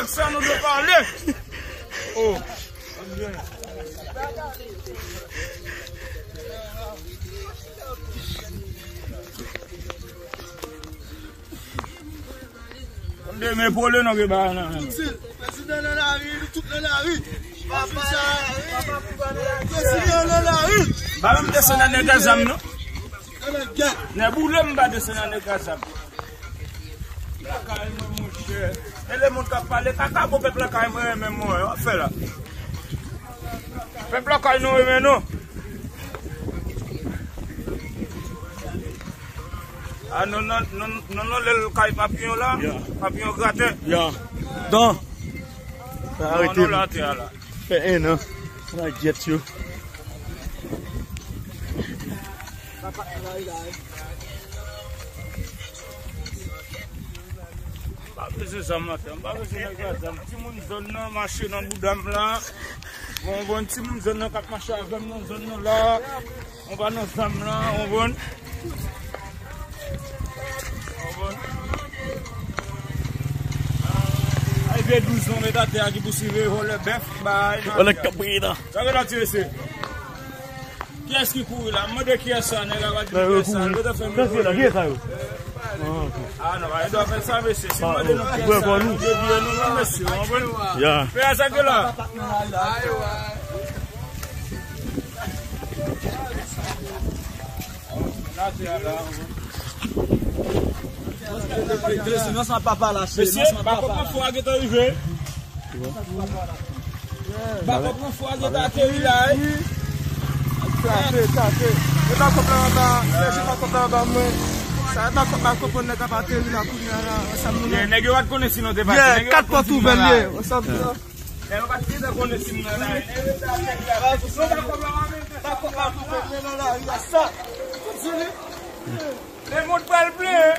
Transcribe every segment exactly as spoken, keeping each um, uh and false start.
Avèk sa, nou dwe pale. Oh. Demen pole nou gen bagay nan men nou. Prezidan nan lari, nou tout nan lari. Papa, papa, papa, prezidan nan lari. Pa menm desann nan nèg a zam, non. Nèg boule m pa desann nan nèg a zam. Lakay mwen, monchè, E le moun k ap pale kaka, bon, pèp lakay mwen renmen mwen, w ap fè la. Pèp lakay nou renmen nou. A, non, non, non, non, non, lè l kay papiyon la, papiyon gratè. Ya. Don. Sa arete. Non, non, la, te a la. Fè en an. Nan gyèt yo. Pa bezwen zam nan, frè. M pa bezwen nèg la zam. Timoun zòn nan mache nan bouda m la. Bon, bon, timoun zòn nan k ap mache avè m nan zòn nan la. Mwen pa nan zam lan, w konprann? Ay, vye douz an, met atè a ki pou siveye vòlè bèf, bay. Vòlè k ap priye la. Sa gen la tire se. Kiyès ki kouri la? M mande kiyès sa, nèg la pa di kiyès sa. Yo ta fè m kouri. Kiyès sa yo? Ah, non, pa gen dwa fè sa, mesye. Si m mande nou kiyès sa, nou debiye nou, non, mesye, w konprann? Ya. Pè a sa gen la. Mesye, bakòp nan fò a gentan rive. Bakòp nan fò a gentan ateri la, wi. Sa se, sa se. E bakòp la anba, chèche bakòp la anba mwen. Sa e bakòp la konprann nèg ap ateri la kounye a la, ansanm nou. Nèg yo pa t konnen si nou te pati. Nèg yo pa t konnen si nou te pati. Nèg yo pa t gentan konnen si m nan lari. Nèg yo te ap chèche la. Bakòp la, bakòp la, men nan lari a sa. Tout di li. Lemonn pral plen.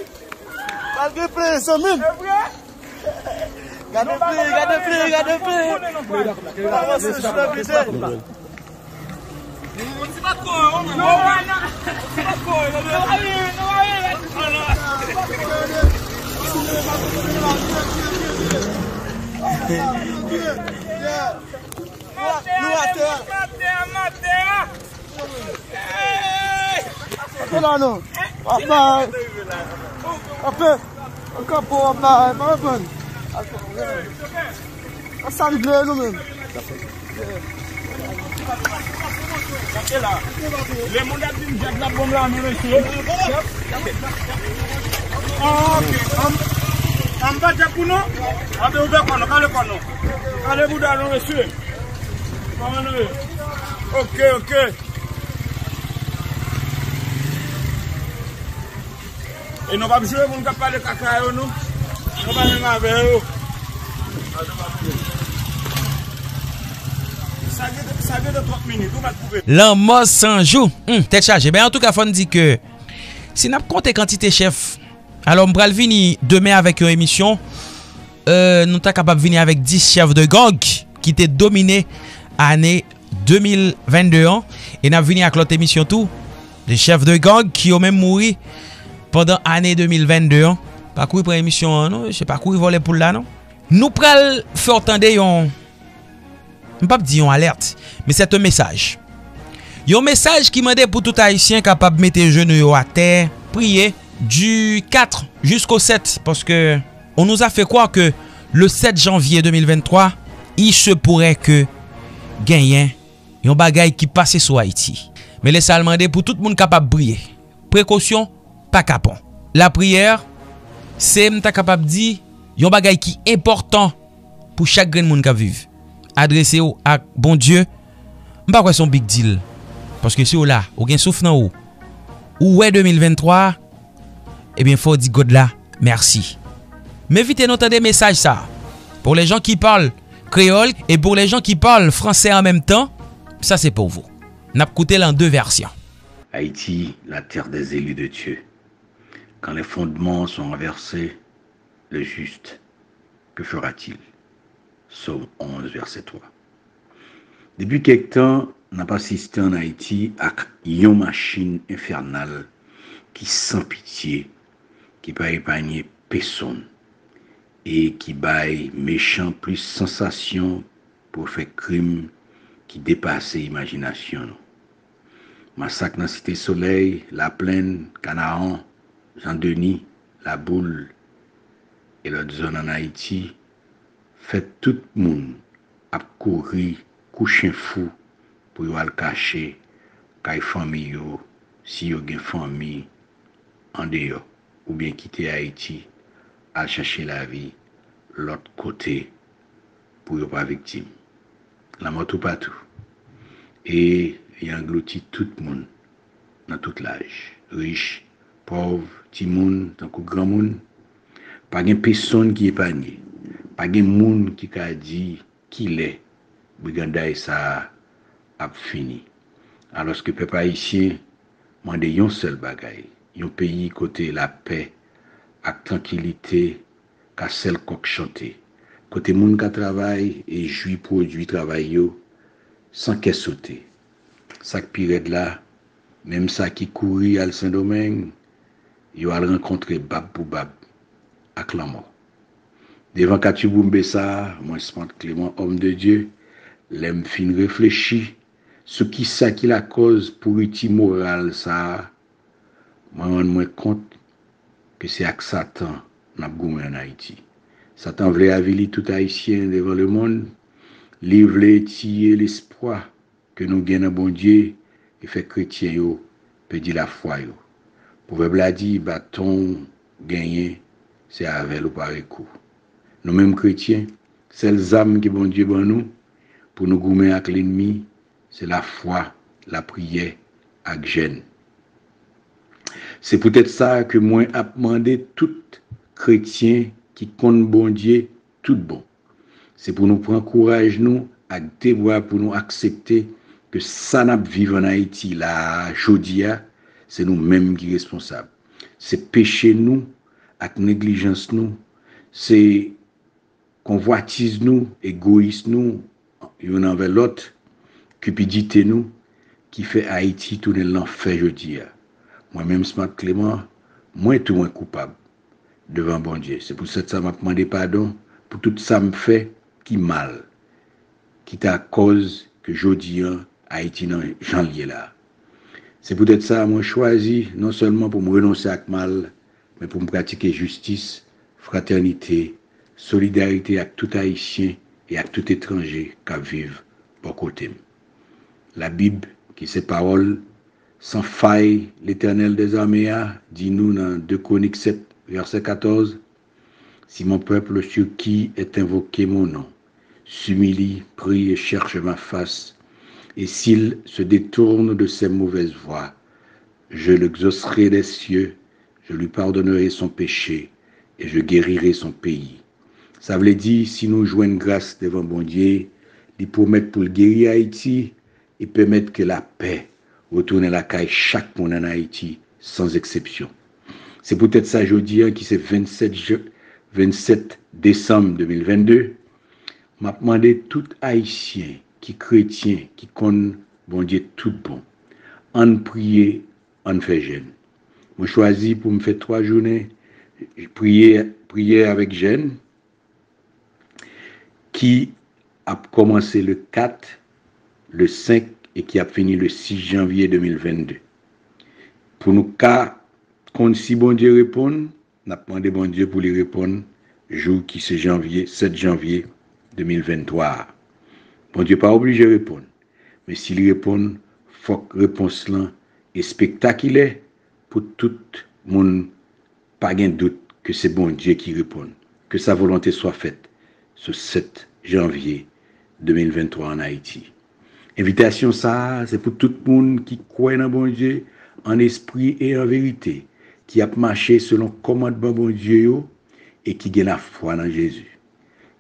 Pral gen plen, zanmi m. E vre? Gade plen, gade plen, gade plen. Avanse, jis nan pete. Nou atè a. Atè la non. Apay. Apay. An kanpo apay. Pa konprann. An sa n vle nou menm. Gade la. Lemonn ap vin djab la bon la, men mesye. Ah, ok. An, an pa djab pou nou. Antre ouvè kò nou, kale kò nou. Kale bouda nou, mesye. Kòman nou ye? Ok, ok. E nou p ap joure moun k ap pale kaka yo, non. Nou pa menm avè yo. Sa gen, sa gen de trant minit, ou pa t koupe. Lanmò san jou. Hmm, tèt chaje. Ben, antouka, fò n di ke si n ap konte kantite chèf, alò, m pral vini demen avèk yon emisyon. Euh, nou ta kapab vini avèk dis chèf de gang ki te domine ane de mil vennde an. E n ap vini ak lòt emisyon tou. De chèf de gang ki yo menm mouri pandan ane de mil vennde an. Pa kouri pran emisyon an, non. Se pa kouri vòlè poul la, non. Nou pral fè w tande yon, m p ap di yon alèt, men c'est un message. Yon mesaj ki mande pou tout Ayisyen kapab mete jenou yo atè, priye, du quatre jusqu'au sept, paske on nous a fait croire que le sept janvier deux mille vingt-trois, il se pourrait que genyen yon bagay ki pase sou Ayiti. Men lè sa l mande pou tout moun kapab priye. Prekosyon, pa kapon. Lapriyè, se, m ta kapab di, yon bagay ki enpòtan pou chak grenn moun k ap viv. Adrese w ak Bondye, m pa kwè se yon big deal. Paske si w la, ou gen souf nan ou, ou wè de mil venntwa, ebyen, fò w di God la mèsi. M envite nou tande mesaj sa a. Pour les gens qui parlent créole et pour les gens qui parlent français en même temps, ça c'est pour vous. N ap koute l an de vèsyon. Haïti, la terre des élus de Dieu. Quand les fondements sont renversés, le juste, que fera-t-il? Sòm onz, vèsè twa. Depi kèk tan, n ap asiste ann Ayiti ak yon machin enfènal ki san pitye, ki pa epanye pesonn, e ki bay mechan plis sansasyon pou fè krim ki depase imajinasyon nou. Masak nan Site Solèy, Laplenn, Kanaran, Jan Deni, Laboul e lòt zòn ann Ayiti fè tout moun ap kouri kou chen fou pou yo al kache kay fanmi yo, si yo gen fanmi andeyò, oubyen kite Ayiti al chache lavi lòt kote pou yo pa viktim. Lanmò toupatou. E li anglouti tout moun nan tout laj, rich, pòv, timoun tankou granmoun. Pa gen pesonn ki epanye. Pa gen moun ki ka di kilè briganday sa a ap fini. Alòske pèp ayisyen mande yon sèl bagay, yon peyi kote lapè ak trankilite ka sèl kòk chante, kote moun ka travay e jwi pwodui travay yo san kè sote. Sa k pi rèd la, menm sa ki kouri al Sendomeng, yo al rankontre bab pou bab ak lanmò. Devan katchouboumbe sa a, mwen, Smart Clément, homme de Dieu, lè m fin reflechi sou kisa ki lakòz pouriti moral sa a, mwen rann mwen kont ke se ak Satan n ap goumen ann Ayiti. Satan vle avili tout Ayisyen devan lemonn. Li vle tiye lespwa ke nou gen nan Bondye e fè kretyen yo pèdi lafwa yo. Pwovèb la di, baton w genyen, se avè l ou pare kou. Nou menm kretyen, sèl zam ke Bondye ban nou pou nou goumen ak lènmi, se lafwa, lapriyè ak jèn. Se poutèt sa ke mwen ap mande tout kretyen ki konn Bondye tout bon, se pou nou pran kouraj nou ak de bra pou nou aksepte ke sa n ap viv ann Ayiti la a, jodi a, se nou menm ki responsab. Se peche nou ak neglijans nou, se konvwatiz nou, egoyis nou, youn anvè lòt, kipidite nou, ki fè Ayiti tounen lanfè jodi a. Mwen menm, Smart Clément, mwen tou mwen koupab devan Bondye. Se poutèt sa m ap mande padon pou tout sa m fè ki mal, ki ta kòz ke jodi a Ayiti nan jan l ye la. Se poutèt sa mwen chwazi non sèlman pou m renonse ak mal, men pou m pratike jistis, fratènite, solidarite ak tout Ayisyen e ak tout etranje k ap viv bò kote m. Labib, ki se pawòl san fay Letènèl dèzame a, di nou nan de Kwonik sèt, vèsè katòz, Si mon peuple sur qui est invoqué mon nom s'humilie, prie et cherche ma face, et s'il se détourne de ses mauvaises voies, je l'exaucerai des cieux, je lui pardonnerai son péché et je guérirai son pays. Sa vle di, si nou jwenn gras devan Bondye, li pwomèt pou l geri Ayiti e pèmèt ke lapè retounen lakay chak moun ann Ayiti, san eksepsyon. Se poutèt sa, jodi a, ki se vennsèt je-, vennsèt desanm de mil vennde, m ap mande tout Ayisyen ki kretyen, ki konn Bondye tout bon, ann priye, ann fè jèn. Mwen chwazi pou m fè twa jounen priyè, priyè avèk jèn ki ap kòmanse le kat, le senk e ki ap fini le sis janvye de mil vennde. Pou nou ka konn si Bondye reponn, n ap mande Bondye pou li reponn jou ki se janvye, sèt janvye de mil venntwa a. Bondye pa oblije reponn, men si li reponn, fòk repons lan espektakilè pou tout moun pa gen dout ke se Bondye ki reponn. Que sa volonté soit faite, sou sèt janvye de mil venntwa ann Ayiti. Envitasyon sa a, se pou tout moun ki kwè nan Bondye, an espri e an verite, ki ap mache selon kòmandman Bondye yo e ki gen lafwa nan Jezi.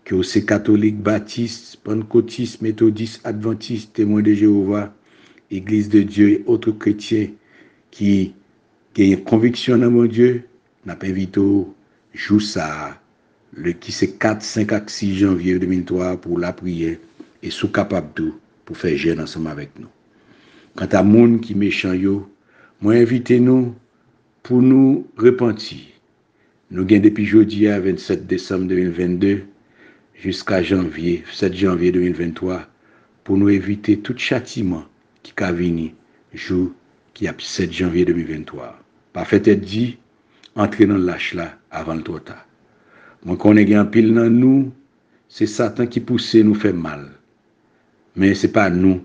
Ke w se katolik, batis, pannkotis, metodis, advantis, Temwen de Jewova, Egliz de Dye e otre kretyen ki genyen konviksyon nan Bondye, n ap envite w jou sa a, le, ki se kat, senk ak sis janvye de mil twa, pou lapriyè, e si w kapab tou, pou fè jèn ansanm avèk nou. Kanta moun ki mechan yo, mwen envite nou pou nou repanti. Nou gen depi jodi a, vennsèt desanm de mil vennde, jiska janvye, sèt janvye de mil venntwa, pou nou evite tout chatiman ki ka vini jou ki ap sèt janvye de mil venntwa. Pa fè tèt di, antre nan lach la avan l twò ta. Mwen konnen gen anpil nan nou, se Satan ki pouse nou fè mal. Men se pa nou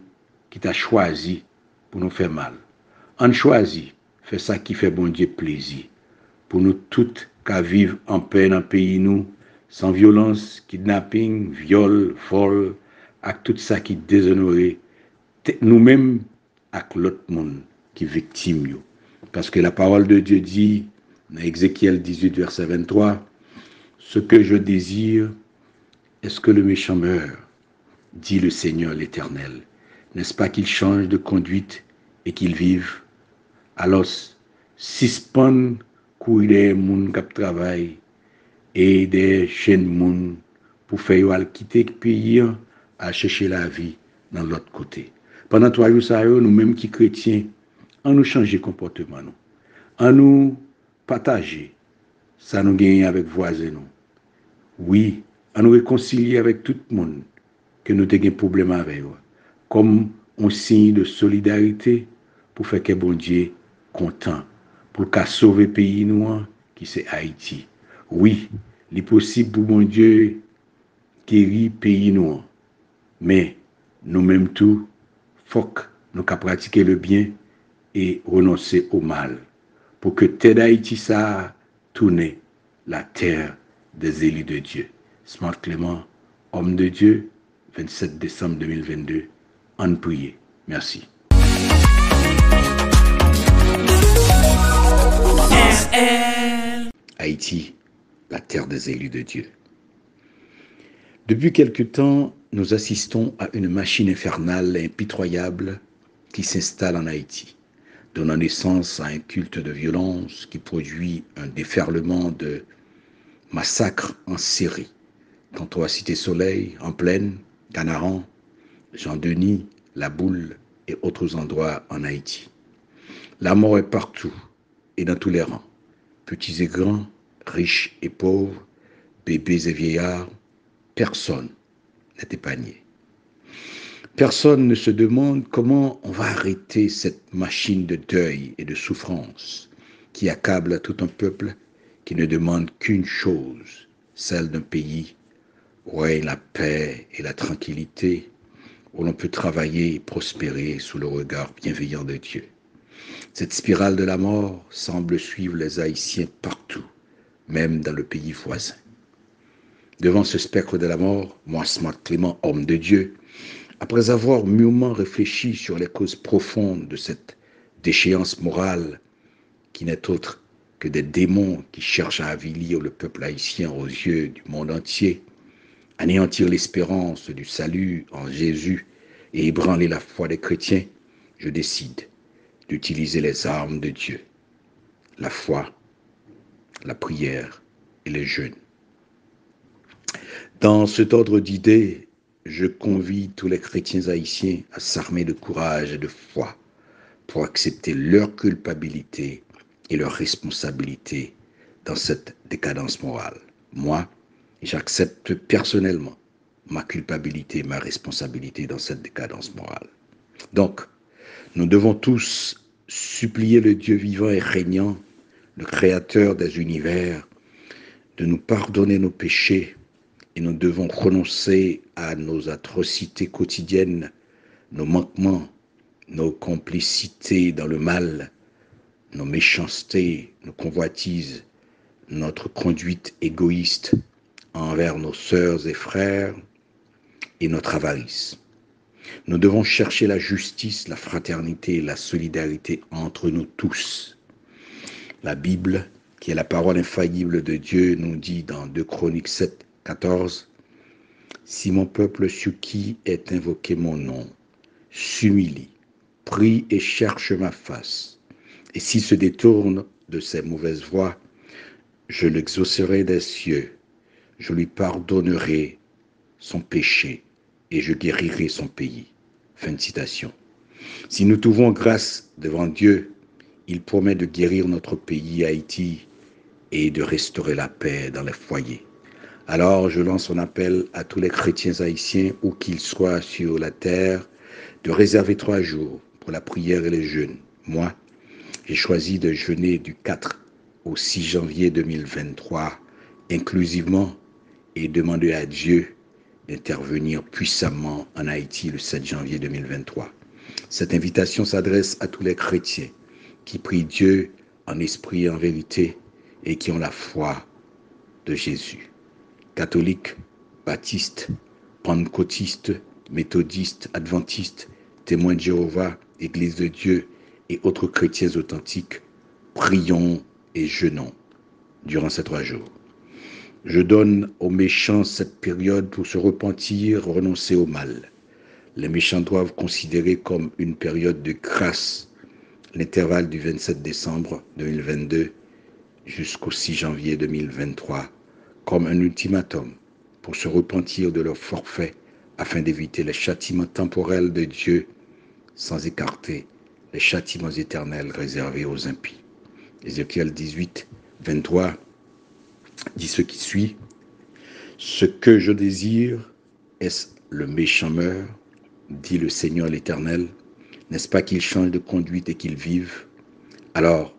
ki ta chwazi pou nou fè mal. Ann chwazi fè sa ki fè Bondye plezi, pou nou tout ka viv anpè nan peyi nou, san vyolans, kidnaping, vyòl, vòl, ak tout sa ki dezonore tèt nou menm ak lòt moun ki viktim yo. Paske la parole de Dieu dit, nan Ézéchiel dix-huit, verset vingt-trois, ce que je désire, est-ce que le méchant meure, dit le Seigneur l'Éternel. N'est-ce pas qu'il change de conduite et qu'il vive? Alò, sispann kouri dèyè moun k ap travay e dèyè jèn moun pou fè yo al kite peyi an, al chèche lavi nan lòt kote. Pandan twa jou sa yo, nou menm ki kretyen, ann nou chanje konpòteman nou. Ann nou pataje sa nou genyen avèk vwazen nou. Wi, ann nou rekonsilye avèk tout moun ke nou te gen pwoblèm avè yo, kòm yon siy de solidarite pou fè kè Bondye kontan, pou l ka sove peyi nou an, ki se Ayiti. Wi, li posib pou Bondye geri peyi nou an. Men, nou menm tou, fòk nou ka pratike le bien e renonse o mal, pou ke tè Dayiti sa a tounen la terre des élus de Dieu. Smart Clément, homme de Dieu, vingt-sept décembre deux mille vingt-deux. Ann priye. Mèsi. Ayiti, la terre des élus de Dieu. Depuis quelque temps, nous assistons à une machine infernale et impitoyable qui s'installe en Haïti, donnant naissance à un culte de violence qui produit un déferlement de massacres en série, tantôt à Cité Soleil, en Plaine, Canarran, Jean Denis, La Boule et autres endroits en Haïti. La mort est partout et dans tous les rangs, petits et grands, riches et pauvres, bébés et vieillards, personne n'est épargné. Personne ne se demande comment on va arrêter cette machine de deuil et de souffrance qui accable tout un peuple qui ne demande qu'une chose, celle d'un pays où règne la paix et la tranquillité, où l'on peut travailler et prospérer sous le regard bienveillant de Dieu. Cette spirale de la mort semble suivre les Haïtiens partout, même dans le pays voisin. Devant ce spectre de la mort, moi, Smart Clément, homme de Dieu, après avoir mûrement réfléchi sur les causes profondes de cette déchéance morale, qui n'est autre que des démons qui cherchent à avilir le peuple haïtien aux yeux du monde entier, anéantir l'espérance du salut en Jésus et ébranler la foi des chrétiens, je décide d'utiliser les armes de Dieu, la foi, la prière et le jeûne. Dans cet ordre d'idées, je convie tous les chrétiens haïtiens à s'armer de courage et de foi pour accepter leur culpabilité et leur responsabilité dans cette décadence morale. Moi, j'accepte personnellement ma culpabilité et ma responsabilité dans cette décadence morale. Donc, nous devons tous supplier le Dieu vivant et régnant, le Créateur des univers, de nous pardonner nos péchés et nous devons renoncer à nos atrocités quotidiennes, nos manquements, nos complicités dans le mal, nos méchancetés, nos convoitises, notre conduite égoïste envers nos sœurs et frères et notre avarice. Nous devons chercher la justice, la fraternité et la solidarité entre nous tous. La Bible, qui est la parole infaillible de Dieu, nous dit dans deux Chroniques sept, quatorze, si mon peuple sur qui est invoqué mon nom s'humilie, prie et cherche ma face, et s'il se détourne de ses mauvaises voies, je l'exaucerai des cieux, je lui pardonnerai son péché et je guérirai son pays. Fin de citation. Si nous trouvons grâce devant Dieu, il promet de guérir notre pays, Haïti, et de restaurer la paix dans les foyers. Alors, je lance un appel à tous les chrétiens haïtiens, où qu'ils soient sur la terre, de réserver trois jours pour la prière et le jeûne. Moi, j'ai choisi de jeûner du quatre au six janvier deux mille vingt-trois, inclusivement, et demander à Dieu d'intervenir puissamment en Haïti le sept janvier deux mille vingt-trois. Cette invitation s'adresse à tous les chrétiens qui prient Dieu en esprit et en vérité et qui ont la foi de Jésus. Katolik, Batiste, Pannkotiste, Metodiste, Adventiste, Témoins de Jéhovah, Église de Dieu et autres chrétiens authentiques, prions et jeûnons durant ces trois jours. Je donne aux méchants cette période pour se repentir, renoncer au mal. Les méchants doivent considérer comme une période de grâce l'intervalle du vingt-sept décembre deux mille vingt-deux jusqu'au six janvier deux mille vingt-trois comme un ultimatum pour se repentir de leur forfait afin d'éviter les châtiments temporels de Dieu sans écarter les châtiments éternels réservés aux impies. Ézéchiel dix-huit, vingt-trois dit ce qui suit. Ce que je désire, est-ce le méchant meurt, dit le Seigneur l'Éternel. N'est-ce pas qu'il change de conduite et qu'il vive ? Alors,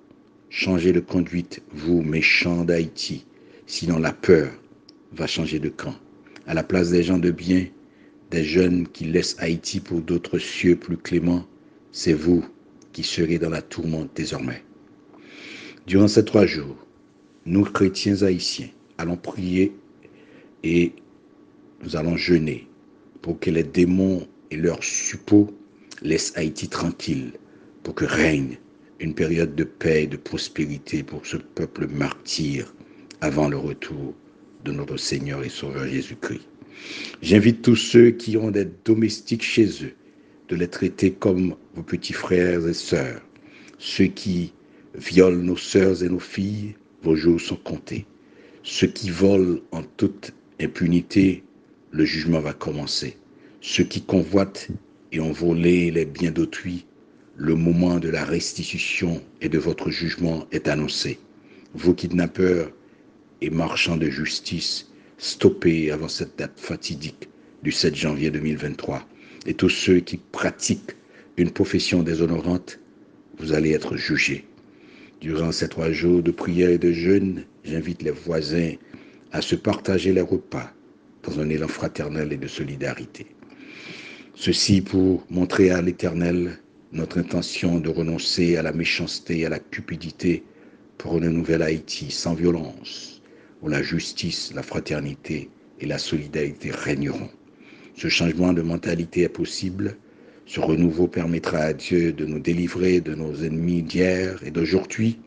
changez de conduite, vous méchants d'Haïti, sinon la peur va changer de camp. À la place des gens de bien, des jeunes qui laissent Haïti pour d'autres cieux plus cléments, c'est vous qui serez dans la tourmente désormais. Durant ces trois jours, nous, chrétiens haïtiens, allons prier et nous allons jeûner pour que les démons et leurs suppôts laissent Haïti tranquille, pour que règne une période de paix et de prospérité pour ce peuple martyr avant le retour de notre Seigneur et Sauveur Jésus-Christ. J'invite tous ceux qui ont des domestiques chez eux de les traiter comme vos petits frères et sœurs. Ceux qui violent nos sœurs et nos filles, vos jours sont comptés. Ceux qui volent en toute impunité, le jugement va commencer. Ceux qui convoitent et ont volé les biens d'autrui, le moment de la restitution et de votre jugement est annoncé. Vous, kidnappeurs et marchands de justice, stoppez avant cette date fatidique du sept janvier deux mille vingt-trois. Et tous ceux qui pratiquent une profession déshonorante, vous allez être jugés. Durant ces trois jours de prière et de jeûne, j'invite les voisins à se partager les repas dans un élan fraternel et de solidarité. Ceci pour montrer à l'Éternel notre intention de renoncer à la méchanceté et à la cupidité pour une nouvelle Haïti sans violence, où la justice, la fraternité et la solidarité régneront. Ce changement de mentalité est possible. Ce renouveau permettra à Dieu de nous délivrer de nos ennemis d'hier et d'aujourd'hui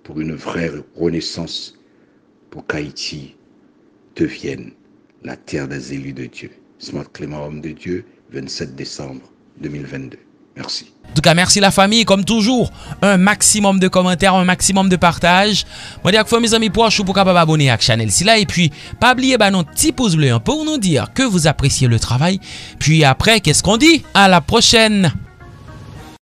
pour une vraie renaissance, pour qu'Haïti devienne la terre des élus de Dieu. Smart Clément, homme de Dieu, vingt-sept décembre deux mille vingt-deux. Merci. Antouka, mèsi lafanmi, kòm toujou, un maximum de commentaires, un maximum de partage. Mwen di ak fanmi, zanmi, pwòch ou pou kapab abone ak chanèl sila. Epi, pa bliye ba nou ti pouz ble an pou nou di ke vous appréciez le travail. Puis après, qu'est-ce qu'on dit ? À la prochaine !